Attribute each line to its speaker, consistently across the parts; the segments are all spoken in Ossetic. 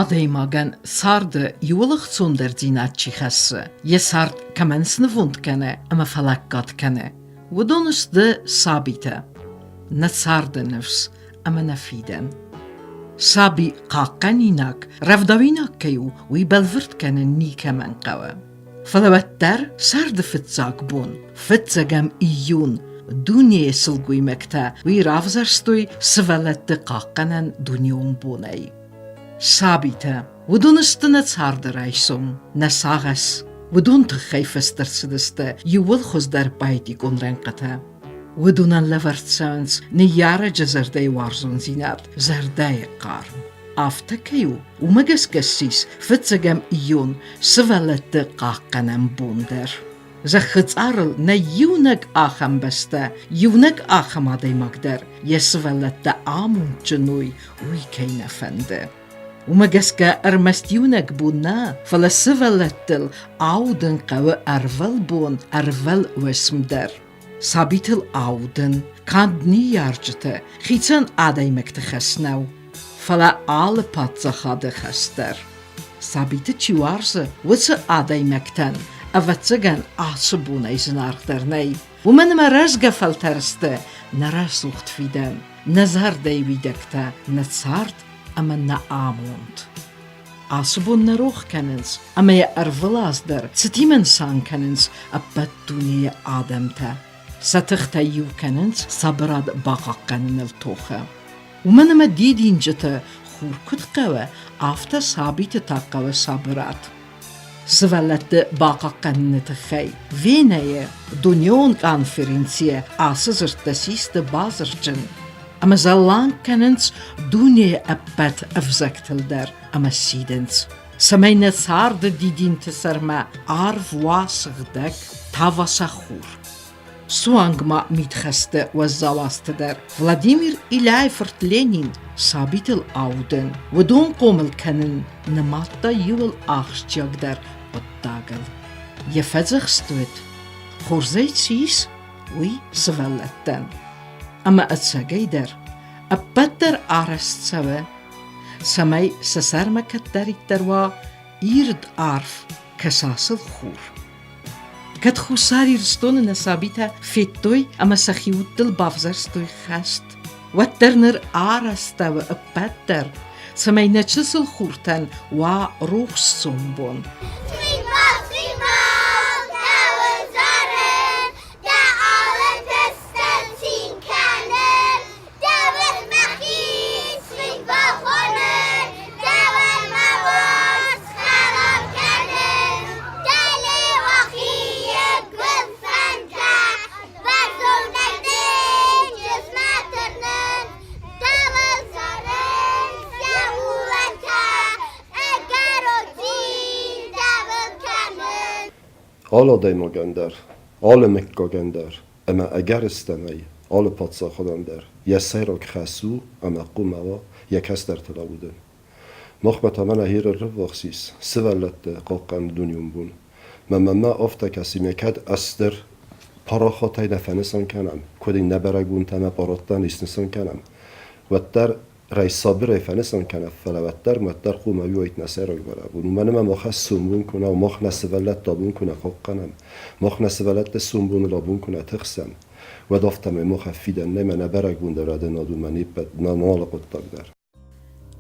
Speaker 1: Адӕймагӕн царды иууыл ӕхцондӕрдзинад чи хӕссы, йӕ цард кӕмӕн снывонд кӕны ӕмӕ фӕлӕггад кӕны, уыдон сты сабитӕ. Нӕ царды ныфс ӕмӕ нӕ фидӕн. Саби хъахъхъӕнинаг, рӕвдауинаг кӕй у, уый бӕлвырд кӕнын никӕмӕн хъӕуы. Фӕлӕ уӕддӕр сӕрды фыццаг бон, фыццӕгӕм июнь, дунейы сылгоймӕгтӕ уый равзӕрстой сывӕллӕтты хъахъхъӕнӕн дунеон бонӕй. Сабитӕ, уыдон сты нӕ царды райсом, нӕ сагъӕс. Уыдон тыххӕй фыст ӕрцыдысты иууыл хуыздӕр поэтикон рӕнхъытӕ. Уыдонӕн лӕвӕрд цӕуынц ныййарӕджы зӕрдӕйы уарзондзинад, зӕрдӕйы хъарм. Афтӕ кӕй у, уымӕ гӕсгӕ ссис фыццӕгӕм июнь сывӕллӕтты хъахъхъӕнӕн бон дӕр. Зӕххы цъарыл нӕ иунӕг ахӕм бӕстӕ, иунӕг ахӕм адӕймаг дӕр йӕ сывӕллӕттӕ амондджын уой, уый кӕй нӕ фӕнды. Уымӕ гӕсгӕ ӕрмӕст иунӕг бон нӕ, фӕлӕ сывӕллӕттыл аудын хъӕуы ӕрвылбон, ӕрвылуысм дӕр. Сабитыл аудын канд ныййарджыты, хицӕн адӕймӕгты хӕс нӕу, фӕлӕ алы паддзахады хӕс дӕр. Сабиты чи уарзы, уыцы адӕймӕгтӕн, ӕвӕццӕгӕн, ацы бонӕй зынаргъдӕр нӕй. Уымӕн ӕмӕ рӕзгӕ фӕлтӕр сты нӕ рӕсугъд фидӕн, нӕ зӕрдӕйы уидӕгтӕ, нӕ цард ӕмӕ нӕ амонд. Ацы бон нӕ рох кӕнынц ӕмӕ йӕ ӕрвылаз дӕр цытимӕ нысан кӕнынц ӕппӕт дунейы адӕмтӕ. Сӕ тыхтӕ иу кӕнынц сабырад бахъахъхъӕныныл тохы. Уымӕн ӕмӕ дидинджыты хур куыд хъӕуы, афтӕ сабиты та хъӕуы сабырад. Сывӕллӕтты бахъахъхъӕныны тыххӕй Венӕйы дунеон конференцийы ацы дзырдтӕ систы базырджын ӕмӕ зӕлланг кӕнынц дунейы ӕппӕт ӕвзӕгтыл дӕр ӕмӕ сидынц, цӕмӕй нӕ царды дидинты сӕрмӕ арв уа сыгъдӕг, тава сӕ хур. Суанг ма мидхӕсты уӕззау азты дӕр Владимир Ильяйы фырт Ленин сабитыл аудын, уыдон хъомыл кӕнын нымадта иуыл ахсджиагдӕр хъуыддагыл. Йӕ фӕдзӕхст уыд, хорзӕй чи ис, уый сывӕллӕттӕн. Ӕмӕ ӕцӕгӕйдӕр ӕппӕт дӕр арӕзт цӕуы, цӕмӕй сӕ сӕрмӕ кӕддӕриддӕр уа ирд арф, кӕса сыл хур. Кӕд Хуссар Ирыстоны нӕ сабитӕ федтой ӕмӕ сӕхи удтыл бавзӕрстой хӕст, уӕддӕр ныр арӕзтӕуы ӕппӕт дӕр, цӕмӕй нӕ чысыл хуртӕн уа рухс сомбон.
Speaker 2: Алы адӕймагӕн дӕр, алы мыггагӕн дӕр ӕмӕ ӕгӕрыстӕмӕй алы паддзахадӕн дӕр йӕ сӕйраг хӕс у ӕмӕ хъуамӕ уа йӕ кӕстӕртыл аудын. Махмӕ та мӕнӕ хир ӕрыввахс ис сывӕллӕтты хъахъхъӕны дунеон бон. Мӕнмӕ ма афтӕ кӕсы, ме кӕд ӕз дӕр парахатӕй нӕ фӕнысан кӕнӕм, куыд ын нӕ бӕрӕгбонтӕ ӕмӕ парадтӕ не снысан кӕнӕм, уӕддӕр райсабырӕй фӕнысан кӕнӕм, фӕлӕ уӕддӕр уӕддӕр хъуамӕ уаид нӕ сӕйраг бӕрӕгбон. Уымӕн ӕмӕ мах ӕз сомбон куы нӕ, мах нӕ сывӕллӕтты абон куы нӕ хъахъхъӕнӕм, мах нӕ сывӕллӕтты сомбоныл абон куы нӕ тыхсӕм, уӕд афтӕмӕй мах фидӕн нӕй, мӕнӕ бӕрӕгбон дӕр адӕнад у, мӕ не ппӕт нӕ алы хъуыддаг дӕр.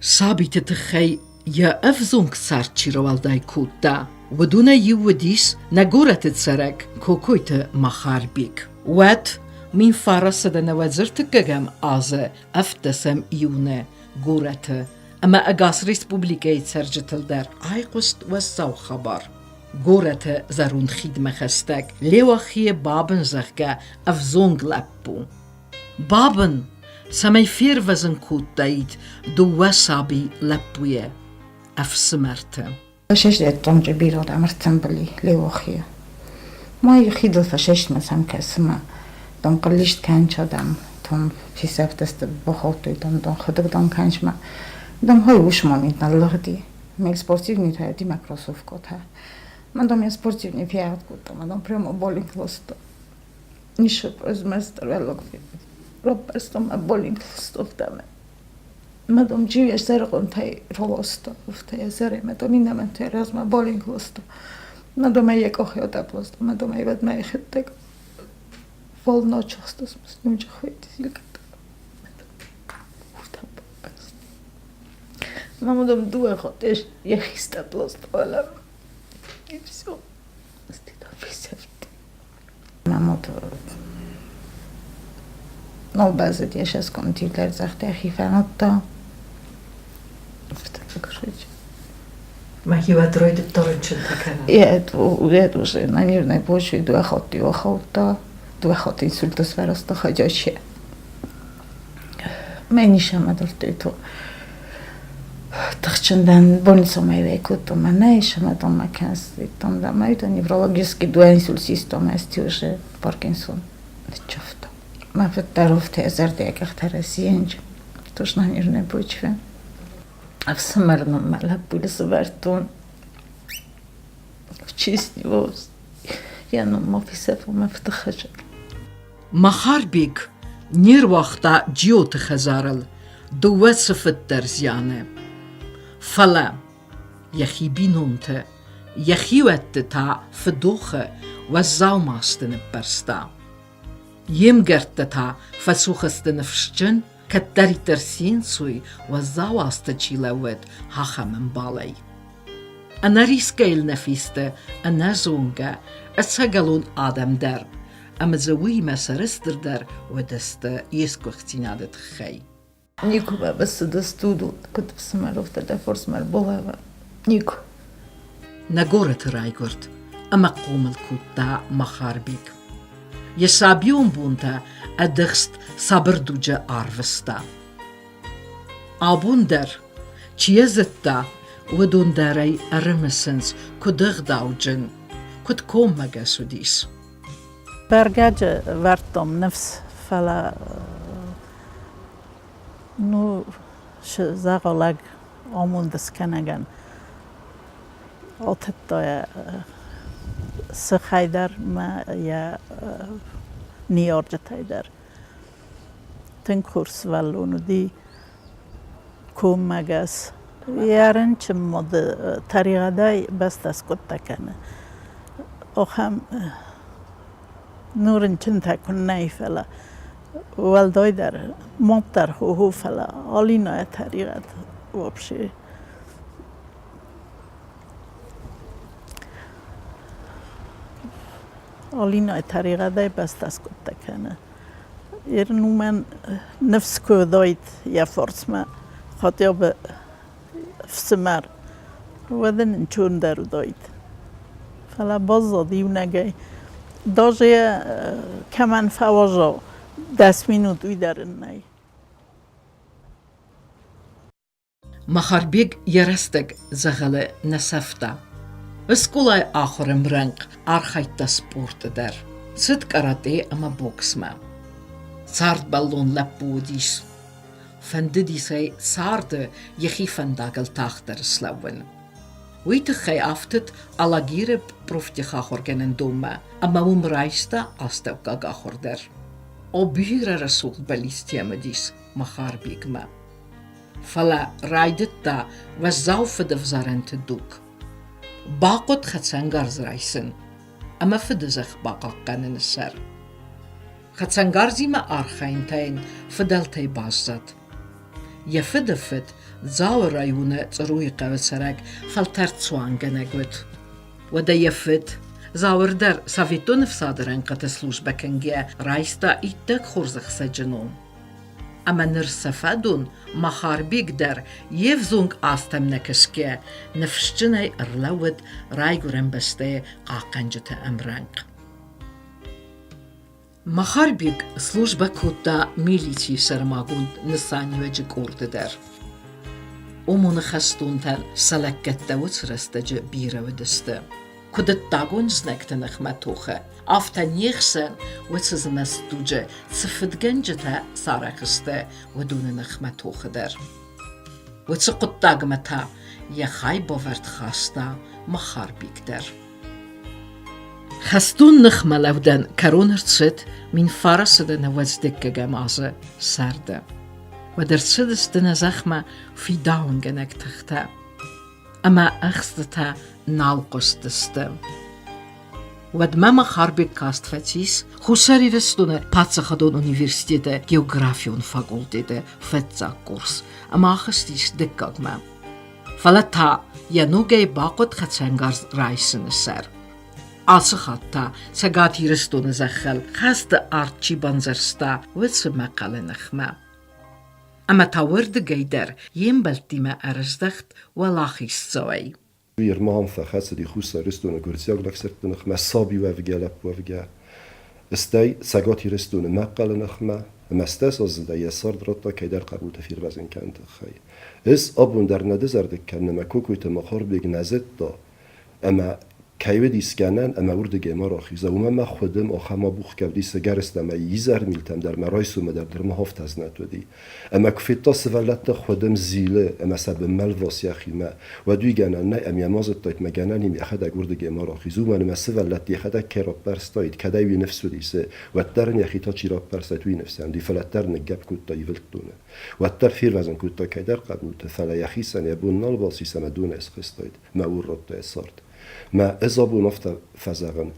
Speaker 1: Сабиты тыххӕй йӕ ӕвзонг цард чи рауӕлдай кодта, уыдонӕй иу уыдис нӕ горӕты цӕрӕг Кокойты Махарбег. Уӕд 1993 азы ӕвддӕсӕм июны горӕты ӕмӕ ӕгас республикӕйы цӕрджытыл дӕр айхъуыст уӕззау хабар. Горӕты зӕронд хидмӕ хӕстӕг Леуахийы бабын, зӕгъгӕ, ӕвзонг лӕппу. Бабын, цӕмӕй фервӕзын кодтаид дыууӕ саби лӕппуйӕ, ӕфсымӕрты.
Speaker 3: Фӕсӕстӕттонджы бирӕ ӕртымбыл и Леуахийы. Ма хидыл фӕсӕстмӕ сӕм кӕсы мӕ дам хъыллист кӕнча, дам, том фесӕфтысты, бахаудтой, дам, дам хӕдӕг, дам, кӕнчмӕ. Дам, хай ус момент ныллыгъди. Мӕ спортивный та мӕ кроссовкӕтӕ. Мӕ дам, я спортивный фиат кодта, мӕ дам, прямо болинг ласта. Нишы произместр велог роппӕрста мӕ болинг ластовтӕ. Madam Джиуя зэрыхъунтӕй ролосто, уфтӕ зӕре, мадам иннӕмӕнтӕ размӕ болинг лосто. Мадам ӕй къохи отаплосто, мадам ӕй вадмӕ хеттег. Волночосто смучахует зилката. Мамадам дуа хотеш ехиста плосто и все. Мамот Нобазыд ес компьютер захтӕхи фӕнадта.
Speaker 1: Мӕхи райдыдта рынчынтӕ кӕнын.
Speaker 3: Я уже на нервной почве 2 хатты охаута, 2 хатты инсультос варасты ходячие. Мӕ нишамадуртуйту тыхджындӕн больницамӕ кодтон мӕнӕ ишамадон мӕ кӕнсдиттон да мӕ неврологический дуа инсульт система уже Паркинсон ныччавта. Мӕ фыддӕр зӕрдиаг ӕхтӕрӕсиенч тоже на нервной почве. Ӕфсымӕр мӕ лӕппуйы сывӕрдтон в честь него. Я ном офицер мӕ фыды хӕзы.
Speaker 1: Махарбег не руагъта Джиоты хӕдзарыл дыууӕ цыфыддӕр зианы. Фӕлӕ йӕхи бинонты, йӕ хиуӕтты та фыдохы уӕззау масты ныппӕрста. Йе мгӕрттӕ та фӕцух сты ныфсджын, кӕддӕриддӕр сенцой уӕззау азты чи лӕууыд, ахӕм ӕмбалӕй. Ӕнӕрисгӕйыл нӕ фесты ӕнӕзонгӕ, ӕцӕгӕлон адӕм дӕр, ӕмӕ дзы уыимӕ сӕрыстыр дӕр уыдысты йе сгуыхтдзинады тыххӕй.
Speaker 3: Никуы мӕ бацыдысты куыд ӕфсымӕр, дӕ форсмӕр Болава. Никуы.
Speaker 1: Нӕ горӕты райгуырд ӕмӕ хъомыл кодта Махарбег. Йӕ сабион бонтӕ ӕдыхст сабыр дуджы арвыста. Абон дӕр, чи йӕ зыдта, уыдон дӕр ӕй ӕрымысынц, куыд ӕгъдауджын, куыд коммӕгӕс уыдис.
Speaker 4: Бӕргӕджы вӕрдтон ныфс, фӕлӕ ну, зӕгъолӕг амонд скӕнӕгӕн атыдта йӕ сыхӕй дӕр мӕ йӕ ныййарджытӕй дӕр. Тынг хорз сывӕллон уыди, коммӕгӕс. Йӕ рынчын мады тӕригъӕдӕй бӕстӕ скъуыдтӕ кӕны. Ахӕм ну рынчынтӕ куыннӕ и, фӕлӕ уӕлдайдӕр мад дӕр хо, фӕлӕ Алинӕйы тӕригъӕд вообще. Алинӕйы тӕригъӕдӕй бӕстӕ скъуыдтӕ кӕны. Ерын уымӕн ныфс куы уыдаид йӕ фарсмӕ хотя бы ӕфсымӕр, уӕд ын ӕнцондӕр уыдаид. Фӕлӕ баззад иунӕгӕй. Даже йӕ кӕмӕн фӕуазал 10 минут, уый дӕр ын нӕй.
Speaker 1: Махарбег йӕ рӕстӕг дзӕгъӕлы нӕ сӕфта. Скъолайы ахуыры мрӕнхъ архайдта спорты дӕр. Цыд каратэ ӕмӕ боксмӕ. Цардбӕллон лӕппу уыдис. Фӕндыдис ӕй царды йӕхи фӕндагыл тагъддӕр слӕууын. Уый тыххӕй афтыд Алагиры профтехахуыргӕнӕндонмӕ ӕмӕ уым райста астӕуккаг ахуыр дӕр. О, бирӕ рӕсугъд бӕллицтӕ уыдис Махарбегмӕ. Фӕлӕ райдыдта уӕззау фыдӕвзарӕнты дуг. Бахъуыд хӕцӕнгарз райсын ӕмӕ фыдызӕхх бахъахъхъӕныны сӕр. Хӕцӕнгарзимӕ архайын та йын фыдӕлтӕй баззад. Йӕ фыды фыд Дзауы районы Църуйы хъӕуы цӕрӕг фӕлтӕрд цуангӕнӕг уыд. Уӕдӕ йӕ фыд Зауыр дӕр Советон ӕфсады рӕнхъыты службӕ кӕнгӕйӕ райста иттӕг хорз ӕхсӕджы ном. Ӕмӕ ныр сӕ фӕдон Махарбег дӕр йе взонг азтӕм нӕ кӕсгӕ, ныфсджынӕй ӕрлӕууыд райгуырӕн бӕстӕйы хъахъхъӕнджыты ӕмрӕнхъ. Махарбег службӕ кодта милицийы сӕрмагонд нысаниуӕджы къорды дӕр. ОМОН-ы хӕстонтӕн сӕ лӕггӕдтӕ уыцы рӕстӕджы бирӕ уыдысты. Куыд ӕддагон знӕгты ныхмӕ тохы, афтӕ не хсӕн уыцы змӕст дуджы цы фыдгӕнджытӕ сарӕх сты, уыдоны ныхмӕ тохы дӕр. Уыцы хъуыддагмӕ та йӕ хайбавӕрд хаста Махарбег дӕр. Хӕстон ныхмӕлӕудӕн кӕрон ӕрцыд 1990 азы сӕрды. Уӕд ӕрцыдысты нӕ зӕхмӕ фидауынгӕнӕг тыхтӕ, ӕмӕ ӕхстытӕ нал хъуыстысты. Уӕдмӕ Махарбег каст фӕцис Хуссар Ирыстоны паддзахадон университеты географион факультеты фыццаг курс ӕмӕ ахызтис дыккагмӕ. Фӕлӕ та йӕ ногӕй бахъуыд хӕцӕнгарз райсыны сӕр. Ацы хатт та Цӕгат Ирыстоны зӕххыл хӕсты арт чи бандзӕрста, уыцы мӕхъӕлы ныхмӕ. Ӕмӕ та уырдыгӕй дӕр йе мбӕлттимӕ ӕрыздӕхт уӕлахиздзауӕй.
Speaker 2: Ирман фӕхӕцыди Хуссар Ирыстоны гуырдзиаг лӕгсырдты ныхмӕ, саби уӕвгӕ, лӕппу уӕвгӕ. Стӕй Цӕгат Ирыстоны мӕхъхъӕлы ныхмӕ, ӕмӕ стӕй саздзыдӕй йӕ цард радта кӕйдӕр хъӕбулты фервӕзын кӕныны тыххӕй. Ӕз абон дӕр нӕ дызӕрдыг кӕнын, ӕмӕ Кокойты Махарбег нӕ зыдта, ӕмӕ кӕй уыд искӕнӕн ӕмӕ уырдыгӕй ма рахиза, уымӕ мӕ хуыдым ахӕм абухгӕ уыди сӕгӕрыстӕ ӕмӕ изӕрмилтӕм дӕр мӕ райсомы дӕр нырма афтӕ знӕт уыди. Ӕмӕ куы федта сывӕллӕтты хуыдым зилы ӕмӕ сӕ бынмӕ лвасы йӕхимӕ, уӕд уый гӕнӕн нӕй ӕмӕ йӕ ма зыдтаид, мӕ гӕнӕн им йӕхӕдӕг уырдыгӕй ма рахиз, уымӕн ӕмӕ сывӕллӕтты йӕхӕдӕг кӕй раппӕрстаид, кӕд ӕй уый ныфс уыди, цы, уӕддӕр ын йӕхи та чи раппӕрстаид, уый ныфсӕн уыди, фӕлӕ дӕр ныггӕпп кодта ивылдтоны. Уӕддӕр фервӕзын кодта кӕйдӕр хъӕбулты, фӕлӕ йӕхицӕн йӕ бон нал бацис ӕмӕ донӕй схызтаид. Мӕ уродта йӕ цард. Мӕ ӕз абон афтӕ фӕзӕгъын,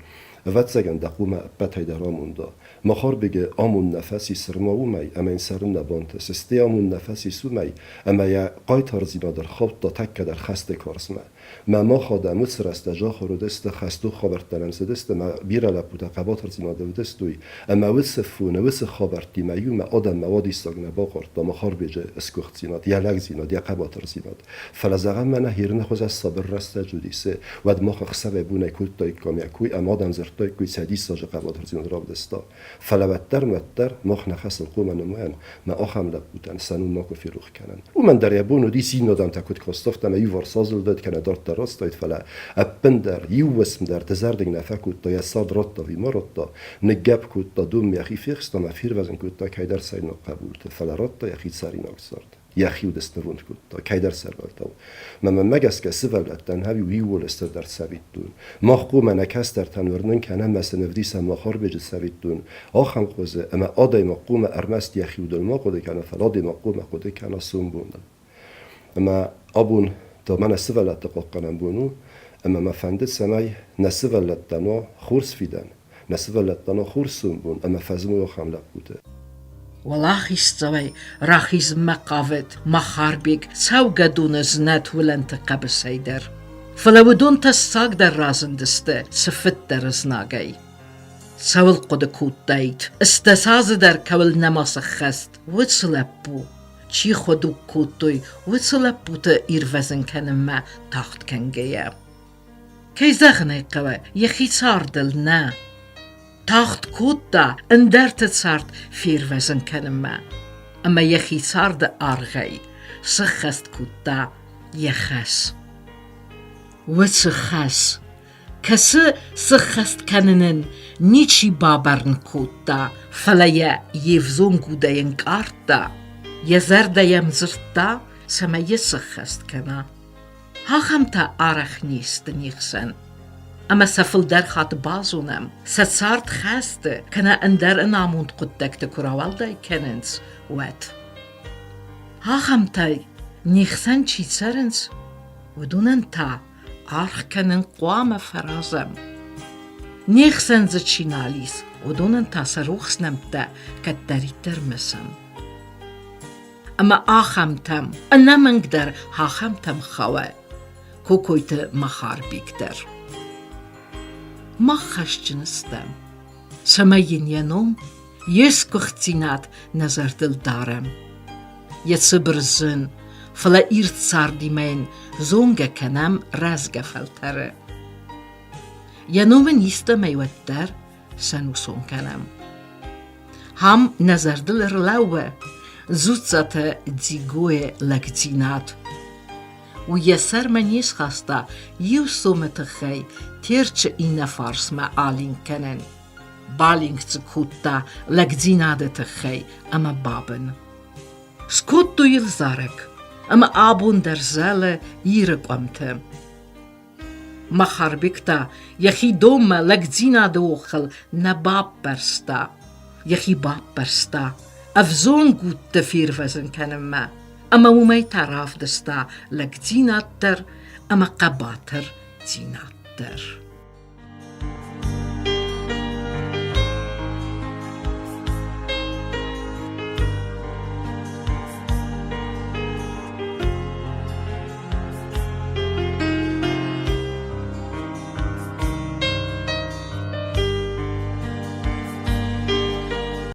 Speaker 2: ӕвӕццӕгӕн дӕ хъумӕ ӕппӕтӕй дӕр амонда. Махарбеги амонд нӕ фӕцис цырма уымӕй, ӕмӕ йын цӕрын нӕ бантысы. Стӕй амонд нӕ фӕцис уымӕй, ӕмӕ йӕ хъайтардзинад ӕрхаудта тӕккӕ дӕр хӕсты карзмӕ. Мӕ мах адӕм уыцы рӕстӕджы ахуыр уыдысты, хӕстон хабӕрттӕ нӕм цыдысты, мӕ бирӕ лӕппутӕ хъӕбатырдзинад ӕвдыстой, ӕмӕ уыцы фоны, уыцы хабӕрттимӕ иумӕ адӕммӕ уадиссаг нӕ бахъардта Махарбеджы сгуыхтдзинад, йӕ лӕгдзинад, йӕ хъӕбатырдзинад. Фӕлӕ зӕгъӕм, мӕнӕ Хирны хуызӕн сабыр рӕстӕджы уыдис, уӕд мах ӕхсӕвӕй-бонӕй кодтаиккам йӕ кой ӕмӕ адӕм дзырдтаиккой, сӕ диссаджы хъӕбатырдзинад равдыста. Фӕлӕ уӕддӕр, уӕддӕр мах нӕ хӕсыл хъуамӕ нымайӕм, мӕ ахӕм лӕппутӕн сӕ ном макуы ферох кӕнӕм. Уымӕн дӕр йӕ бон уыди цин адӕмтӕ куыд кастафт ӕмӕ иуварс азылдӕд кӕнӕ дарддӕр рацыдаид, фӕлӕ ӕппындӕр, иу уысм дӕр дызӕрдыг нӕ фӕкодта, йӕ цард радта ӕви ма радта, ныггӕпп кодта донмӕ, йӕхи фехста ӕмӕ фервӕзын кодта кӕйдӕр цӕринаг хъӕбулты, фӕлӕ радта йӕхи цӕринаг цард. Йӕхи уд снывонд кодта кӕйдӕр сӕрвӕлтау. Мӕ мӕнмӕ гӕсгӕ сывӕллӕттӕн ӕви иууыл стырдӕр цӕвиттон. Мах хъуамӕ нӕ кӕстӕртӕн уырнын кӕнӕм ӕмӕ сын ӕвдисӕм Махарбеджы цӕвиттон ахӕм хуызы, ӕмӕ адӕймаг хъуамӕ ӕрмӕст йӕхи удыл ма хъуыды кӕна, фӕлӕ адӕймаг хъуамӕ хъуыды кӕна сомбоныл. Ӕмӕ абон та мӕнӕ сывӕллӕтты хъахъхъӕнӕн бон у, ӕмӕ мӕ фӕнды, цӕмӕй нӕ сывӕллӕттӕн уа хорз фидӕн, нӕ сывӕллӕттӕн уа хорз сомбон ӕмӕ фӕзмой ахӕм лӕппуты.
Speaker 1: Уӕлахиздзауӕй рахизынмӕ хъавыд Махарбег цӕугӕдоны знӕт уылӕнты хъӕбысӕй дӕр. Фӕлӕ уыдон тӕссагдӕр разындысты цыфыддӕр знагӕй. Цӕуыл хъуыды кодтаид, 80 азы дӕр кӕуыл нӕма сӕххӕст, уыцы лӕппу. Чи хуыдуг кодтой, уыцы лӕппуты ирвӕзын кӕнынмӕ тагъд кӕнгӕйӕ. Кӕй зӕгъын ӕй хъӕуы, йӕхи цардыл нӕ. Тагъд кодта ӕндӕрты цард фервӕзын кӕнынмӕ ӕмӕ йӕхи царды аргъӕй сыххӕст кодта йӕ хӕс. Уыцы хӕс, кӕцы сыххӕст кӕнынӕн ничи бабӕрн кодта, фӕлӕ йӕ йе взонг удӕй ӕнкъардта, йӕ зӕрдӕ йӕм дзырдта, цӕмӕй йӕ сыххӕст кӕна. Ахӕмтӕ арӕх не сты не хсӕн. Ӕмӕ сӕ фылдӕр хатт базонӕм, сӕ цард хӕсты кӕнӕ ӕндӕр ӕнамонд хъуыддӕгты куы рауӕлдай кӕнынц, уӕд. Ахӕмтӕй не хсӕн чи цӕрынц, уыдонӕн та аргъ кӕнын хъуамӕ фӕразӕм. Не хсӕн дзы чи нал ис, уыдонӕн та сӕ рухс нӕмттӕ кӕддӕриддӕр мысӕм. Ӕмӕ ахӕмтӕм, ӕнӕмӕнгдӕр ахӕмтӕм хауы Кокойты Махарбег дӕр. Мах хӕсджын стӕм, цӕмӕй йын йӕ ном, йе сгуыхтдзинад нӕ зӕрдыл дарӕм. Йӕ цыбыр зын, фӕлӕ ирд цардимӕ йын зонгӕ кӕнӕм рӕзгӕ фӕлтӕры. Йӕ ном ын истӕмӕй уӕддӕр сӕнусон кӕнӕм. Ам нӕ зӕрдыл ӕрлӕууы Дзуццаты Дзигойы лӕгдзинад. Уый йӕ сӕрмӕ не схаста иу сомы тыххӕй Терчы иннӕ фарсмӕ алинк кӕнын. Балинк дзы кодта лӕгдзинады тыххӕй ӕмӕ бабын. Скодтой йыл зарӕг, ӕмӕ абон дӕр зӕлы Иры къуымты. Махарбег та йӕхи донмӕ лӕгдзинады охыл нӕ баппӕрста. Йӕхи баппӕрста. ӕвзонг удты фервӕзын кӕнынмӕ, ӕмӕ уымӕй та равдыста лӕгдзинад дӕр ӕмӕ хъӕбатырдзинад дӕр.